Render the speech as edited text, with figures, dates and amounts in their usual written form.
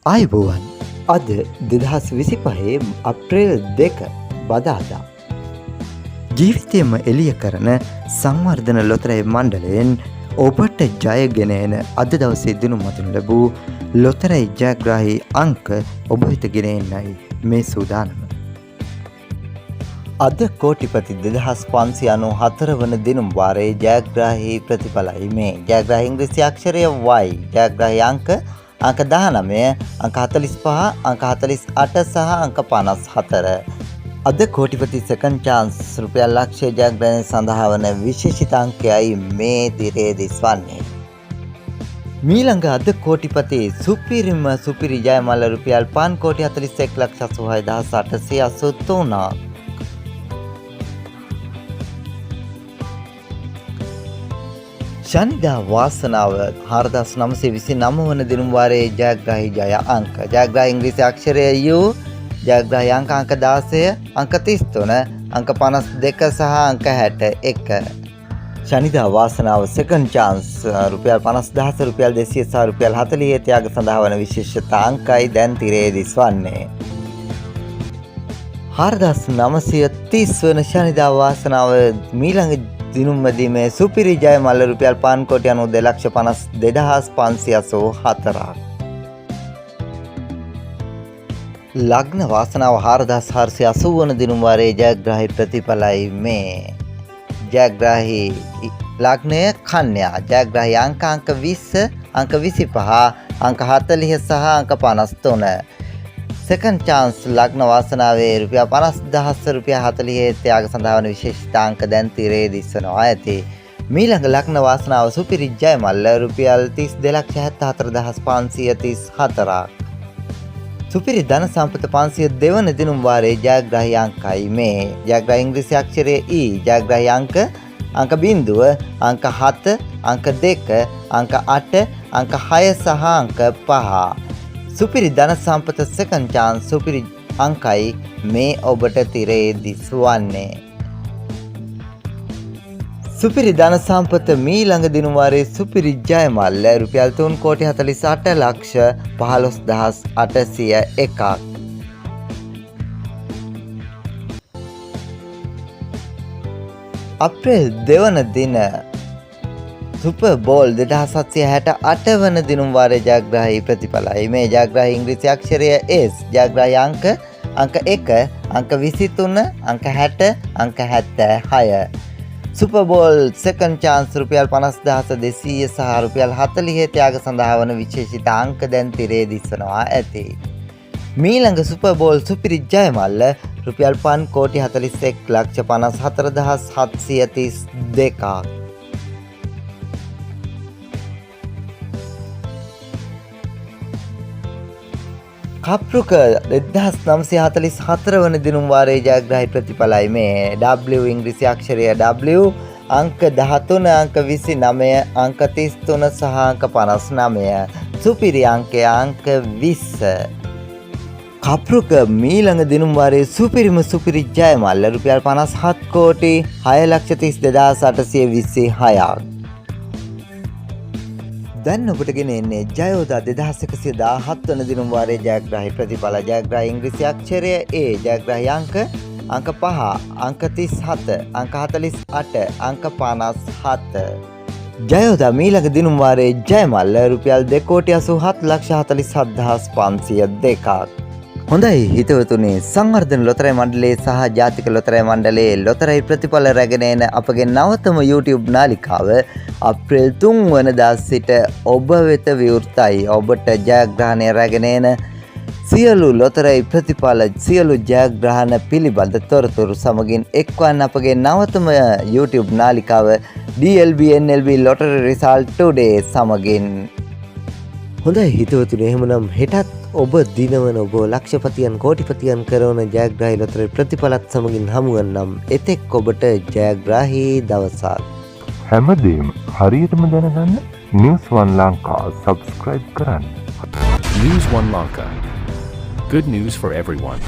ආයුබෝවන්. අද 2025 අප්‍රේල් 2 බදාදා. ජීවිතයම එළිය කරන සංවර්ධන ලොතරැයි මණ්ඩලයෙන් ඔබට ජය ගෙන එන අද දවසේ දිනුම් අතින් ලැබූ ලොතරැයි ජයග්‍රාහී අංක ඔබ වෙත ගෙන එන්නයි මේ සූදානම. අද කෝටිපති 2594 වන දිනුම් වාරයේ ජයග්‍රාහී ප්‍රතිඵලයි මේ. ජයග්‍රාහී ඉංග්‍රීසි අක්ෂරය Y. ජයග්‍රාහී අංක අංක 19, අංක 45, අංක 48 සහ අංක 54. අද කෝටිපති සෙකන්ඩ් චාන්ස් රුපියල් ලක්ෂය ජයග්‍රහණය සඳහා වන විශේෂිත අංකයයි මේ තිරයේ දිස්වන්නේ. මීළඟ අද කෝටිපති සුපිරිම සුපිරි ජයමල්ල රුපියල් 5 කෝටි 41 ලක්ෂ 86,883ක්. ශනිදා වාසනාව 4929 වන දිනුම් වාරයේ ජයග්‍රාහී ජය අංක. ජයග්‍රාහී ඉංග්‍රීසි අක්ෂරය U. ජයග්‍රාහී අංක අංක 16, අංක 33, අංක 52 සහ අංක 61. ශනිදා වාසනාව සෙකන්ඩ් චාන්ස් රුපියල් 50,000, රුපියල් 200 සහ රුපියල් 40 ත්‍යාග සඳහා වන විශේෂිත අංකයි දැන් තිරයේ දිස්වන්නේ. 4930 වන ශනිදා වාසනාව මීළඟ දිනුම් වැදීමේ සුපිරි ජය මල්ල රුපියල් 5 කෝටි 92 ලක්ෂ 52,584ක්. ලග්න වාසනාව 4480 වන දිනුම් වාරයේ ජයග්‍රාහී ප්‍රතිඵලයි මේ. ජයග්‍රාහී ලග්නය කන්‍යා. ජයග්‍රාහී අංක අංක 20, අංක 25, අංක 40 සහ අංක 53. සෙකන්ඩ් චාන්ස් ලග්න වාසනාවේ රුපියල් 50,000, රුපියල් 40 ත්‍යාග සඳහා වන විශේෂිත අංක දැන් තිරයේ දිස්වනවා ඇති. මීළඟ ලග්න වාසනාව සුපිරි ජය මල්ල රුපියල් 32 ලක්ෂ 74,534ක්. සුපිරි ධන සම්පත 502 වන දිනුම් වාරයේ ජයග්‍රාහී අංකයි මේ. ජයග්‍රාහී ඉංග්‍රීසි අක්ෂරය E. ජයග්‍රාහී අංක අංක බිංදුව, අංක 7, අංක 2, අංක 8, අංක 6 සහ අංක 5. සුපිරි ධන සම්පත සෙකන්ඩ් චාන්ස් සුපිරි අංකයි මේ ඔබට තිරයේ දිස්වන්නේ. සුපිරි ධන සම්පත මීළඟ දිනුම් වාරයේ සුපිරි ජය මල්ල රුපියල් 3 කෝටි 48 ලක්ෂ 15,801ක්. අප්‍රේල් 2 වන දින සුපර් බෝල් 2768 වන දිනුම් වාරයේ ජයග්‍රාහී ප්‍රතිඵලයි මේ. ජයග්‍රාහී ඉංග්‍රීසි අක්ෂරය S. ජයග්‍රාහී අංක අංක 1, අංක 23, අංක 60, අංක 76. සුපර් බෝල් සෙකන්ඩ් චාන්ස් රුපියල් 50,200 සහ රුපියල් 40 ත්‍යාග සඳහා වන විශේෂිත අංක දැන් තිරයේ දිස්වනවා ඇති. මීළඟ සුපර් බෝල් සුපිරි ජය මල්ල රුපියල් 5 කෝටි 41 ලක්ෂ 54,732ක්. කප්රුක 2944 වන දිනුම් වාරයේ ජයග්‍රාහී ප්‍රතිඵලයි මේ. W ඉංග්‍රීසි අක්ෂරය W. අංක 13, අංක 29, අංක 33 සහ අංක 59. සුපිරි අංකය අංක 20. කප්රුක මීළඟ දිනුම් වාරයේ සුපිරිම සුපිරි ජය මල්ල රුපියල් 57 කෝටි 6 ලක්ෂ 32,826ක්. දැන් ඔබට ගෙන එන්නේ ජයෝදා 2117 වන දිනුම් වාරයේ ජයග්‍රාහී ප්‍රතිඵල. ජයග්‍රාහී ඉංග්‍රීසි අක්ෂරය A. ජයග්‍රාහී අංක අංක 5, අංක 37, අංක 48, අංක 57. ජයෝදා මීළඟ දිනුම් වාරයේ ජය මල්ල රුපියල් 2 කෝටි 87 ලක්ෂ 47,502ක්. හොඳයි හිතවතුනි, සංවර්ධන ලොතරැයි මණ්ඩලයේ සහ ජාතික ලොතරැයි මණ්ඩලයේ ලොතරැයි ප්‍රතිඵල රැගෙන එන අපගේ නවතම YouTube නාලිකාව අප්‍රේල් 3 වනදා සිට ඔබ වෙත විවෘතයි. ඔබට ජයග්‍රහණය රැගෙන එන සියලු ලොතරැයි ප්‍රතිඵල, සියලු ජයග්‍රහණ පිළිබඳ තොරතුරු සමගින් එක්වන් අපගේ නවතම YouTube නාලිකාව DLB NLB Lottery Result Today සමගින්. හොඳයි හිතවතුනි, එහෙමනම් හෙටත් ඔබ දිනවන, ඔබ ලක්ෂපතියන් කෝටිපතියන් කරවන ජයග්‍රාහී ලොතරැයි ප්‍රතිඵලත් සමගින් හමුවන්නම්. එතෙක් ඔබට ජයග්‍රාහී දවසක්. හැමදේම හරියටම දැනගන්න නිවුස් වන් ලංකා සබ්ස්ක්‍රයිබ් කරන්න. News One Lanka. Good news for everyone.